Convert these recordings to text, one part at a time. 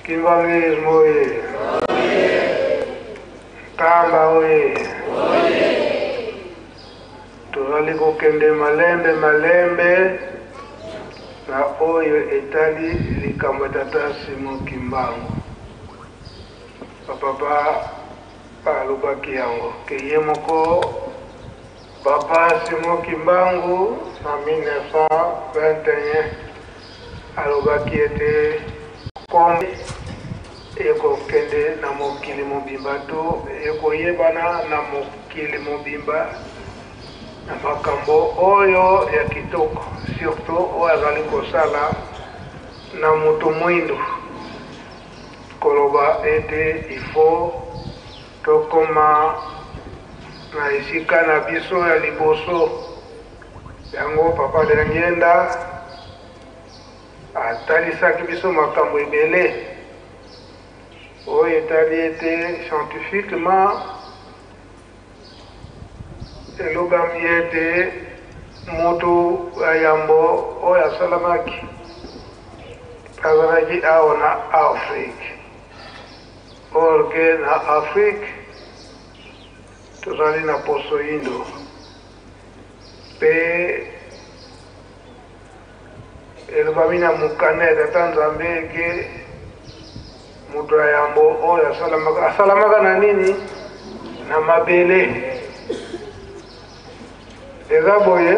Kimbanguisme oye! Nkamba oye! Tozali kokende malembe malembe na oyo etali likambo ya tata Simon Kimbangu. Ba papa balobaki yango ke ye moko Papa Simon Kimbangu na 1921 alobaki ete Kongo ekokende na mokili mobimba to ekoyebana na mokili mobimba na makambo oyo ya kitoko surtout oyo azali kosala na moto mwindu koloba ete il faut Tokoma na esika na biso ya liboso. Yango Papa Diangienda atalisaki biso makambo ebele oyo etali ete scientifiquement elobami ete mutu ya yambo oyo asalamaki azalaki awa na Afrique. Or que na Afrique tozali na poso yindo pe elobami na mokanda ya Tata Nzambe ke moto ya yambo oyo asalamaka asalamaka na nini? Na mabele. Eza boye?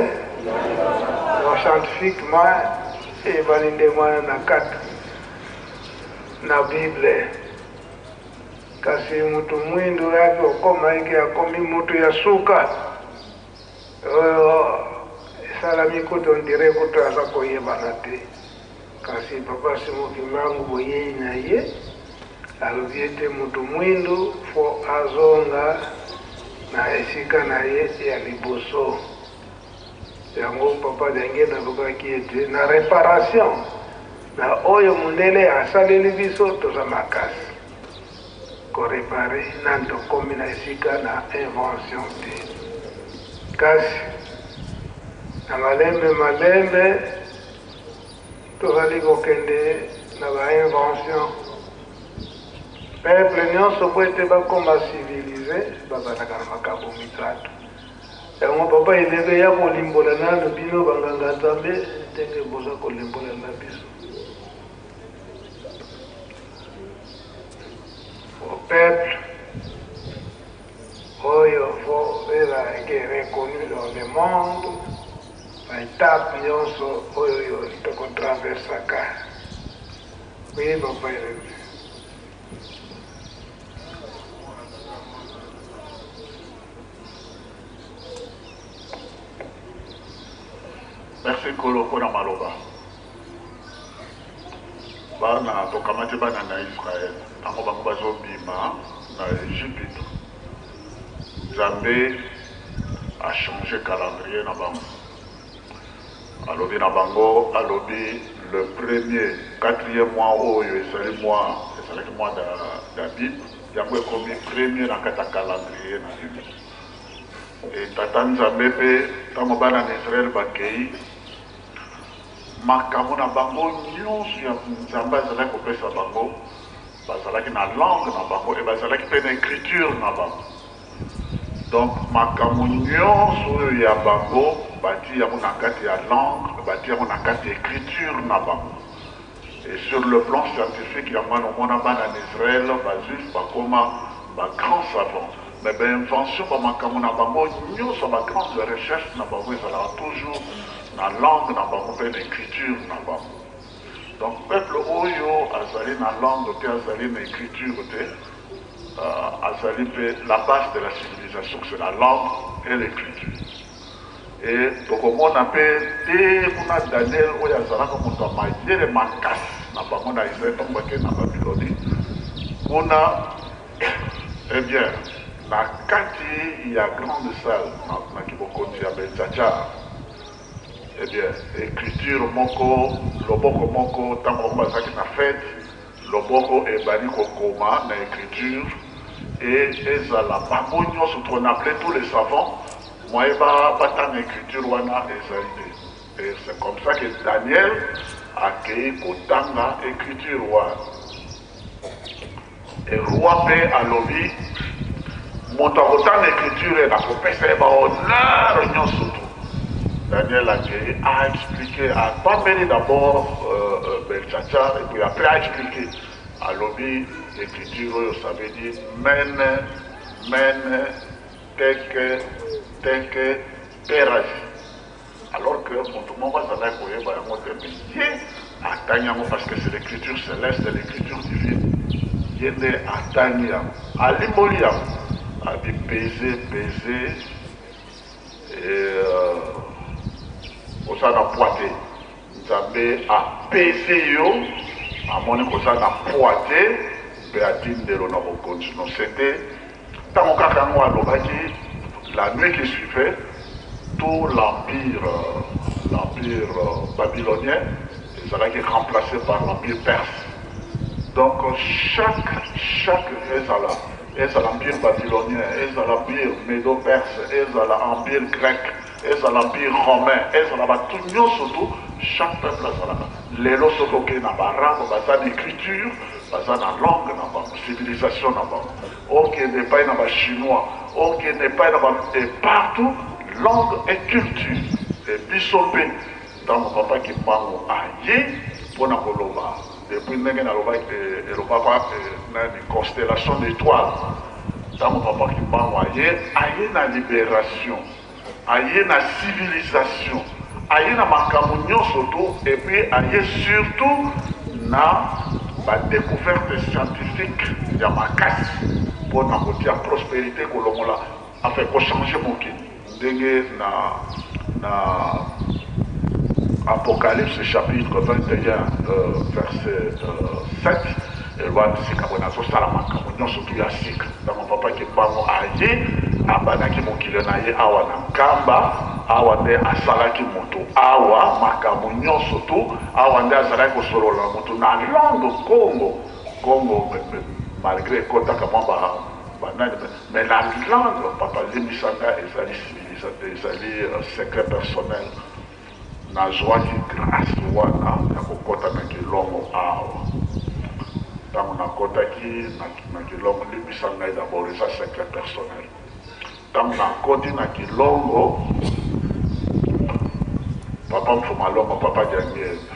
Donc scientifiquement eyebani ndenge wana na kati na Bible. Kasi mutu mwindu yaki okoma eke akomi mutu ya suka oyo esalami kutu on dirait kutu aza koyebana te. Kasi Papa Simon Kimbangu boyeyi na ye alobi ete mutu mwindu fo azonga na esika na ye ya liboso. Yango Papa Diangienda alobaki ete na reparation na oyo mundele asaleli biso toza makasi ko reparer nanu tokomi na esika na invention te. Kasi na malembe malembe Tozali kokende na ba invention. Peuple nionso po ete bakoma civilise bazalaka na makambo misato. Yango papa Elebe ya kolimbola nanu bino ba nganga Nzambe ndenge boza kolimbolela biso. Au peuple oyo faut ezala reconnu dans le monde. Ba etape nionso oyo toko traversaka. Oui papa Elombe. Merci Nkolo mpo na maloba. Bana tokamati bana na Israël ntango bango bazobima na Egypte. Nzambe a changer calendrier na bango. Alobi na bango, alobi le premier, quatrième mois oyo ezali mois, ezalaki mois d'Abib, yango ekomi premier na kati ya calendrier na bino. E Tata Nzambe mpe ntango bana na Israël bakei, makambo na bango nyonso ya Nzambe azalaki kopesa bango, Bazalaki na langue na bango et bazalaki pe na ecriture na bango. Donc makambo nionso oyo ya bango batie yango na kati ya langue, batie yango na kati ya ecriture na bango. Et sur le plan scientifique yango wana omona bana na Israël, ba juifs bakoma ba grands savants. Mais ba inventions, ba makambo na bango nionso, ba grandes recherches na bango ezalaka toujours na langue na bango pe na ecriture na bango. Donc peuple oyo azali na langue te, azali na ecriture te, azali mpe la base de la civilisation c'est la langue et l'ecriture. Et tokomona mpe te kuna Daniel oyo azalaka moto ya mayele makasi na bango na Israël ntango bakei na Babylonie kuna, eh bien na kati ya grande salle na kibokonzi ya Beltsachar, Eh bien, ecriture moko, loboko moko, tango bango bazalaki na fete, loboko ebandi kokoma na ecriture et ezala bango nionso, qu'on appelait tous les savants, moyen ba batanga ecriture wana ezali te. Et c'est comme ça que Daniel Akei kotanga ecriture wana. Et roi mpe alobi, moto akotanga ecriture nakopesa ye ba honneur nyonso tu. Daniel akei a expliquer, apambeli d'abord Belchatsar et puis après a expliquer. Alobi ecriture oyo ça veut dire mene, mene, teke, teke, perasi. Alors que moto moko azalaki koyeba yango te, mais ye atangi yango parce que c'est l'écriture céleste, l'écriture divine. Ye nde atangi yango, alimboli yango, abi pese, pese, et oza na poids te. Nzambe apese yo, amoni koza na poids te, mpe atindelo na bokonzi no. C'était ntango kaka yango alobaki, la nuit qui suivait, tout l'empire babylonien ezalaki remplacé par l'empire perse. Donc chaque ezala empire babylonien, ezala empire médo-perse, ezala empire grec, ezala empire romain, ezala bato nyonso tu, chaque peuple azalaka. Lelo soki okei na baarabe, baza na écriture, baza na langue na bango, civilisation na bango. Okende epai na bachinois, okende epai na ba, et partout langue et culture. Et biso mpe ntango papa Kimbangu aye mpona koloba, depuis ndenge nalobaki, elobaka nani, constellation d'étoiles, ntango papa Kimbangu aye, aye na libération, aye na civilisation, aye na makambo nyonso tu, et puis aye surtout na ba découverte scientifique ya makasi mpona kotia prospérité, kolongola, enfin kochanger mokili. Ndenge na Apocalypse chapitre 21 verset 7 eloba sika boye, nazosala makambo nyonso tu ya sika. Ntango papa Kimbangu aye, abandaki mokili na ye awa na Nkamba, awa nde asalaki moto, awa makambo nyonso tu, awa nde azalaki kosolola moto na langue Kongo. Kongo malgré ekotaka mwa banani, mais la langue papa limbisanga ezali civilisation, ezali secret personnel. Nazwaki grâce wana ya kokɔta na Kilongo awa. Ntango nakɔtaki na Kilongo, limbisa ngai d'abord, eza secret personnel. Ntango nakɔti na Kilongo, papa Mfumalongo, papa Diangienda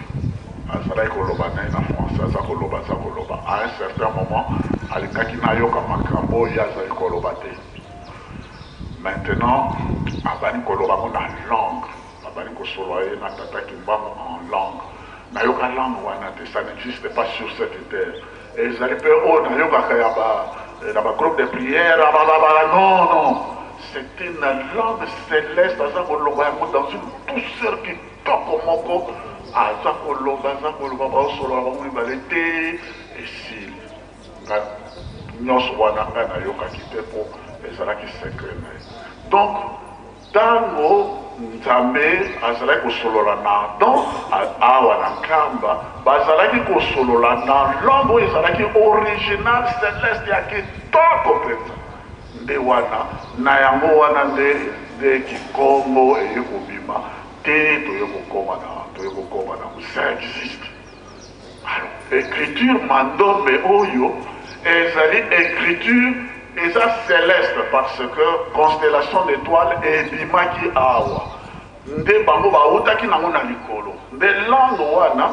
azalaki koloba na ye na français, aza koloba, aza koloba. À un certain moment alingaki nayoka makambo oyo azali koloba te. Maintenant abandi koloba ngo na langue, abandi kosolola ye na tata Kimbangu en langue. Nayoka langue wana te, ça n'existe pas sur cette terre. Ezali mpe oyo nayokaka ya ba na ba groupe de prière, bababala, non, non, c'est une langue céleste. Aza koloba yango dans une douceur kitoko moko, aza koloba, aza koloba, baosolola bango mibale te, esili. Nga nyonso wana ngai nayokaki te mpo ezalaki secret na ye. Donc ntango Nzambe azalaki kosolola na Adam awa na Nkamba, bazalaki kosolola na langue oyo ezalaki original céleste ya kitoko mpenza. Nde wana na yango wana nde Kikongo eye kobima te, toye kokoma na ça existe. Alors écriture mandombe oyo ezali écriture eza céleste parce que constellation d'étoiles ebimaki awa, nde bango bautaki nango na likolo. Nde langue wana,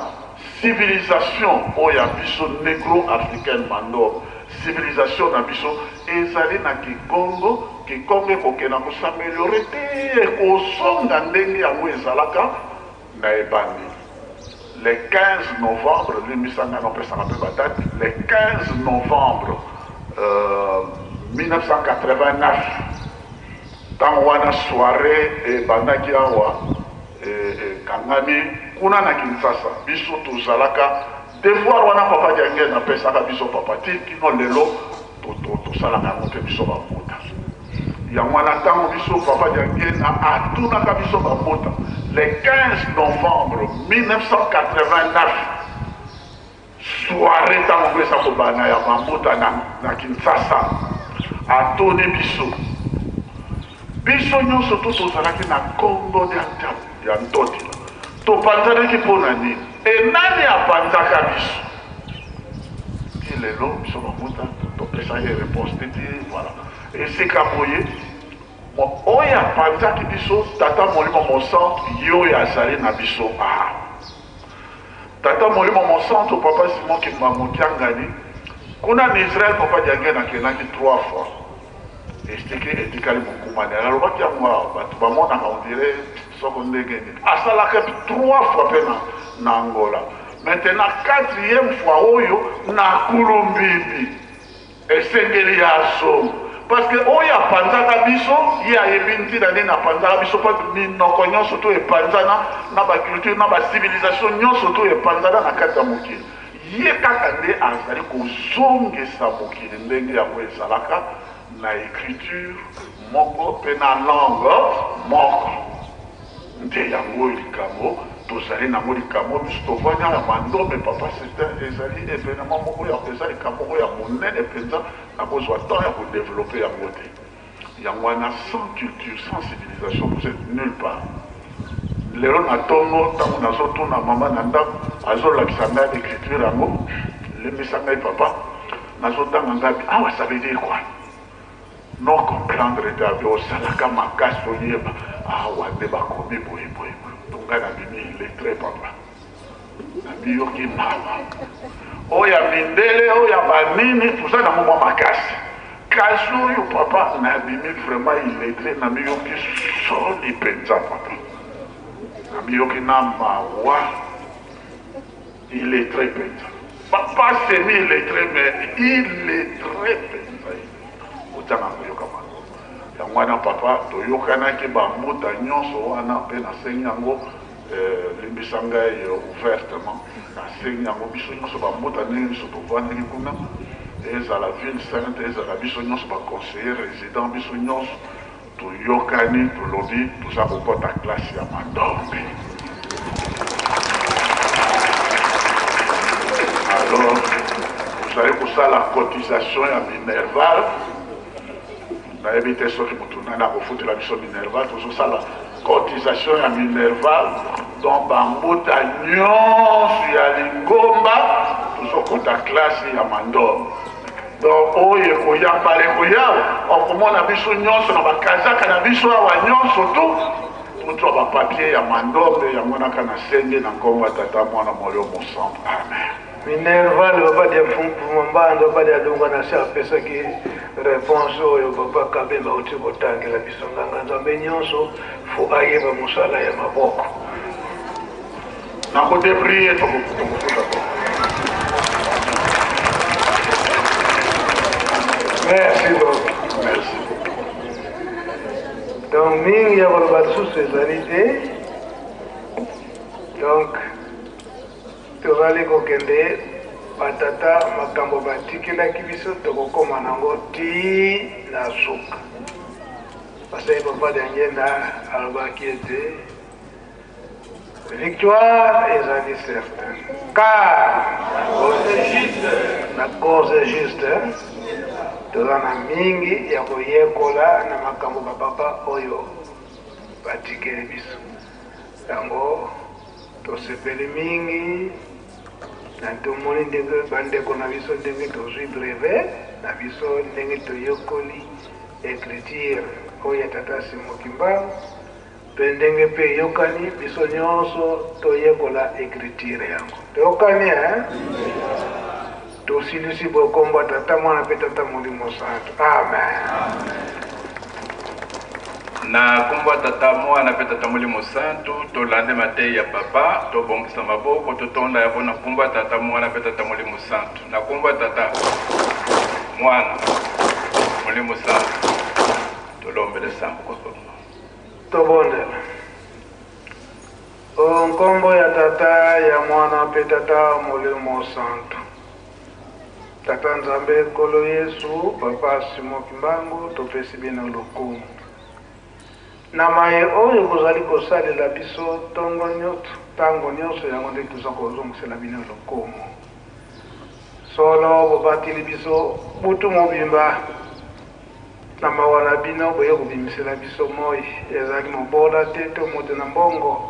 civilisation oyo ya biso négro africaine mandombe, civilisation na biso ezali na Kikongo. Kikongo ekokenda kos'améliorer te, ekozonga ndenge yango ezalaka na ebandi. Le 15 novembre, limbisanga napesaka mpe badate, le 15 novembre 1989, ntango wana soirée ebandaki awa, ekangami kuna na Kinshasa, biso tozalaka devoir wana papa Diangienda apesaka biso, papa ti kino lelo tosalaka yango te, biso bambuta. Yango wana ntango biso papa Diangienda atunaka biso bambuta le 15 novembre 1989, soirée ntango ngo eza kobanda ya bambuta na Kinshasa, atuni biso, biso nyonso to tozalaki na Kongo ya Ntotila. Topanzanaki mpo na nini? E nani apanzaka biso? Ti lelo biso bamuta topesaki réponse te ti voilà. Esika boye oyo apanzaki biso Tata Molimo Mosantu, ye oyo azali na biso ah. Tata Molimo Mosantu, Papa Simon Kimbangu Kiangani, kuna na Israël Papa Diangienda akendaki 3 fois. Estike etikali mokumani. Alobaki yango awa, bato bamonaka on dirait soko ndenge nini. Asalaka 3 fois pe na, na Angola. Maintenant quatrième fois oyo na Kulumbimbi. Esengeli ya azonga. Parce que oyo apanzaka biso, ye ayebi ntina nini apanzaka biso, mpo minoko nyonso to epanzana na ba culture na ba civilisation nyonso to epanzana na kati ya mokili. Ye kaka nde azali kozongisa mokili ndenge yango ezalaka na ecriture moko mpe na langue moko. Nde yango oyo likambo tozali nango, likambo biso tovandi awa Mandombe, papa Celestin, ezali evenement moko ya, eza likambo moko ya monene mpenza, nakozwa temps ya ko developper yango te. Yango wana sans culture, sans civilisation, vous etes nulle part. Lelo na tongo tango nazo tuna mama na ndako azo lakisa ngai ecriture yango, limbisa ngai papa, nazo tanga ngai awa ça veut dire quoi? No comprendre te abi osalaka makasi oyeba awa nde bakomi boye boye boye. Donc ngai nabimi illettre papa. Nabiyoki mawa. Oyo ya mindele, oyo ya banini, toza nango mwa makasi. Kasi oyo papa, nabimi vraiment illettre, namiyoki soni mpenza papa. Namiyoki na mawa, illettre mpenza. Pas semi illettre, mais illettre mpenza. Ozanga koyoka mawa. Yango wana papa, toyokanaki bambuta nyonso wana mpe nasengi yango. Limbisa ngai ouvertement, nasengi yango biso nyonso bambuta ndenge biso tovandaki kuna, ezala ville sainte, ezala biso nyonso ba conseillers residents, biso nyonso toyokani, tolobi toza kokɔta classe ya Mandombe. Alors tozali kosala cotisation ya minerval, nayebi te soki motu nani akofutela biso minerval, tozosala Cotisation ya minerval donc ba mbuta nyonso ya lingomba tozokota classe ya mandom donc oyo ekoya mbala ekoya okomona biso nyonso na bakazaka na biso awa nyonso tu tozwa bapapier ya mandombe yango naka na senge na nkombo ya tata mwana molio mosantu amen. Minerval papa dia mfumfuma mbando papa dia dunga na se apesaki réponse oyo papa Kabemba auti kotangela biso. Nganga Nzambe nyonso fo ayeba mosala ya maboko. Nakodebrie tokofuta. Merci beaucoup. Merci. Donc mingi ya koloba lisusu ezali te. Donc Tozali kokende ba tata makambo batikelaki biso tokokoma nango ti na suka. Pasteur Papa Diangienda alobaki ete victoire ezali certain car la cause est juste. Toza na mingi ya koyekola na makambo ba papa oyo batikeli biso yango. Tosepeli mingi na tomoni ndenge bandeko na biso ndenge tozwi brevet na biso ndenge toyekoli ecriture oyo ya tata Simon Kimbangu mpe ndenge mpe eyokani biso nyonso toyekola ecriture yango. Toyokani eh? Tosilisi boye kombo ya Tata, Mwana mpe Tata Molimo Santu. Amen. Na kombo ya Tata, Mwana mpe Tata Molimo Santu, tolande mateyi ya Papa, tobongisa maboko, totonda yango na kombo ya Tata, Mwana mpe Tata Molimo Santu. Na kombo ya Tata, Mwana, Molimo Santu, tolombele sambo kwa Tobondela. O nkombo ya Tata, ya Mwana, mpe Tata Molimo Santu. Tata Nzambe, Nkolo Yesu, Papa Simon Kimbangu, topesi bino lokumu na maye oyo bozali kosalela biso tongo nyoto, tango nyonso, yango nde toza kozongisela bino lokumu. Solo bobateli biso butu mobimba Na mawa na bino, boye kobimisela biso moi. Ezalaki mobola te to moto na mbongo.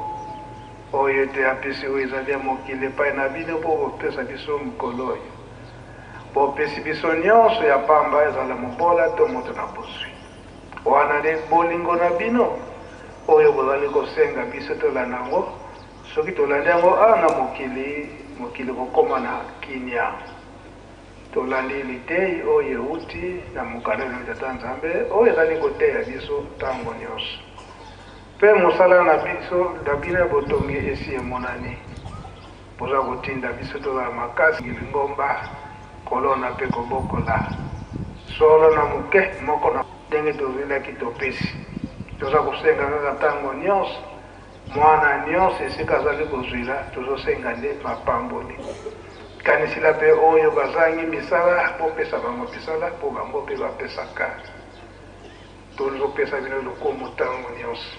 Oyo ete apesi oyo ezali ya mokili epai na bino mpo bopesa biso mokolo oyo. Bopesi biso nyonso ya pamba, ezala mobola to moto na bozwi. Wana nde bolingo na bino oyo bozali kosenga biso tolanda yango. Soki tolandi yango awa na mokili, mokili ekokoma na kimia. Tolandi liteyi oyo euti na mokanda na Tata Nzambe oyo ezali koteya biso ntango nyonso. Mpe mosala na biso na bino ya botongi esi emonani. Boza kotinda biso tozala makasi lingomba, kolona mpe kobokola solo na moke moko na ndenge tozwelaki topesi. Toza kosenga kaka ntango nyonso, mwana nyonso esika azali kozwila, tozosenga nde mapamboli. Kanisila mpe oyo bazangi misala, bopesa bango misala mpo bango mpe bapesaka. Tozopesa bino lokumu ntango nyonso.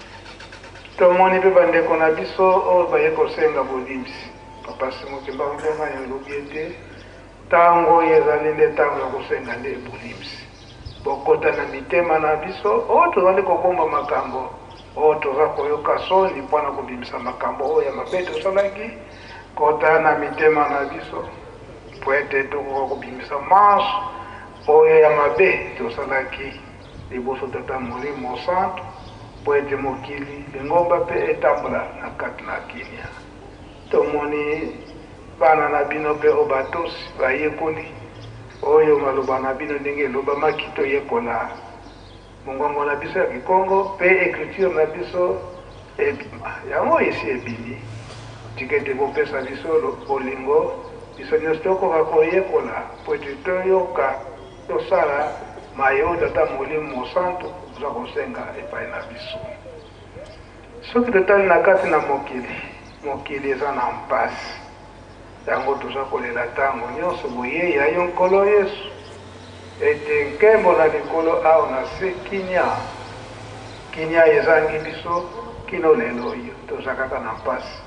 Tomoni mpe bandeko na biso oyo baye kosenga bolimbisi. Papa Simon Kimbangu Kiangani alobi ete ntango oyo ezali nde ntango ya kosenga nde bolimbisi. Bokota na mitema na biso oyo tozali kobomba makambo oyo toza koyoka soni mpo na kobimisa makambo oyo ya mabe tosalaki. Kota na mitema na biso mpo ete tokoka kobimisa manso oyo ya mabe tosalaki liboso Tata Molimo Mosantu, mpo ete mokili, lingomba mpe etambola na kati na kimia. Tomoni bana na bino mpe oyo batosi, bayekoli oyo maloba na bino ndenge elobamaki, toyekola mongongo na biso ya Kikongo mpe ecriture na biso ebima. Yango esi ebimi. Tika ete bopesa biso bolingo, biso nyonso tokoka koyekola mpo ete toyoka, tosala maye oyo Tata Molimo Mosantu aza kosenga epai na biso. Soki totali na kati na mokili, mokili eza na mpasi. Yango toza kolela ntango nyonso boyei ya yo Nkolo Yesu, ete nkembo na likolo awa na se, kimia, kimia ezangi biso kino lelo oyo. Toza kaka na mpasi,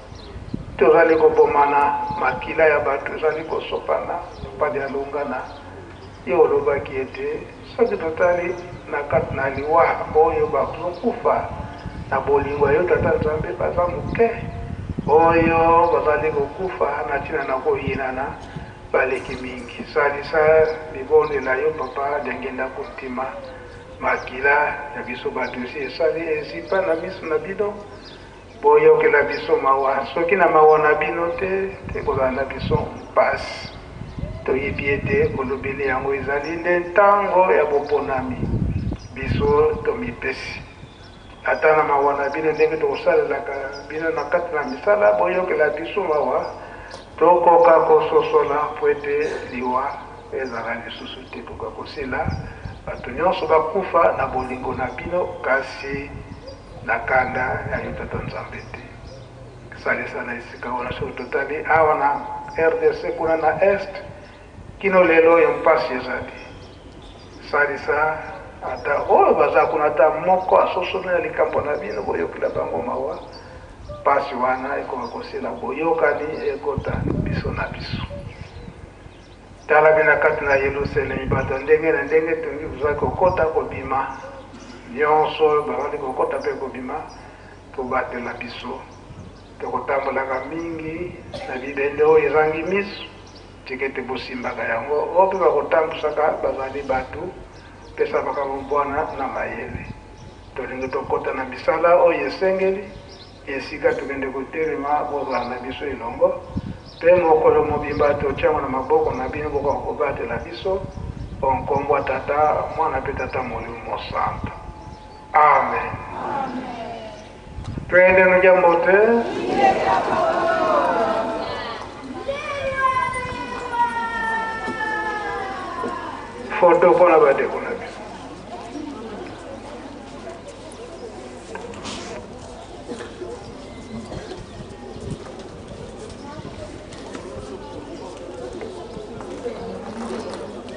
tozali kobomana, makila ya bato ezali kosopana. Papa Dialungana, yo olobaki ete soki totali na kati na liwa oyo bazokufa na bolingo ya yo Tata Nzambe baza moke, oyo bazali kokufa na ntina na koyinana baleki mingi. Salisa libondela yo Papa Diangienda Kuntima, makila ya biso bato esi esali ezipa na miso na bino. Boyokela biso mawa, soki na mawa na bino te, ekozala na biso mpasi. Toyebi ete olobeli yango ezali nde ntango ya boponami. Biso tomipesi ata na mawa na bino ndenge tokosalelaka bino na kati na misala. Boyokela biso mawa, tokoka kososola mpo ete liwa ezala lisusu te, tokoka kosila bato nyonso bakufa na bolingo na bino, kasi na kanda ya yo Tata Nzambe te. Salisa na esika wana. Soki totali awa na RDC kuna na Est, kino lelo oyo mpasi ezali. Salisa ata oyo baza kuna, ata moko asosoli na likambo na bino, boyokela bango mawa. Mpasi wana ekoka kosila, boyokani ekota biso na biso. Tala bino na kati na Yelusalemi, bato ya ndenge na ndenge tongi kozali kokota kobima, nyonso oyo bazali kokota mpe kobima, tobatela biso. Tokotambolaka mingi na bibende oyo ezangi miso, tika ete bosimbaka yango. Oyo mpe bakotambusaka bazali bato, pesa makambo bwana na mayele. Tolingi tokota na misala oyo esengeli, esika tokende kotelema, bozala na biso elongo, mpe mokolo mobimba totiango na maboko na bino, bokoka kobatela biso o nkombo ya Tata, Mwana mpe Tata Molimo Mosantu. Amen. Twende no jambo te. Foto mpona bandeko na biso.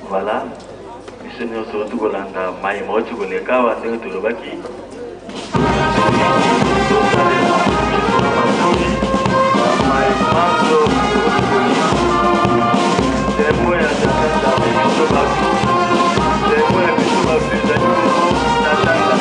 Voilà, biso nyonso tokolanda mai mauti koleka awa ndenge tolobaki. Tembo ya tata Nzambe biso bato, tembo ya biso bato ezali bongo na tata.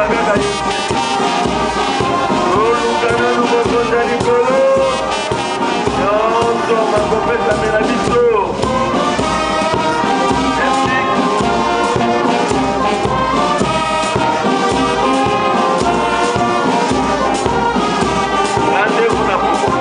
Toluka kaka Yesu. Toluka nanu bokonzi ya likolo. Nyonso bakopesamela biso. Merci. Rendez-vous na pokwa.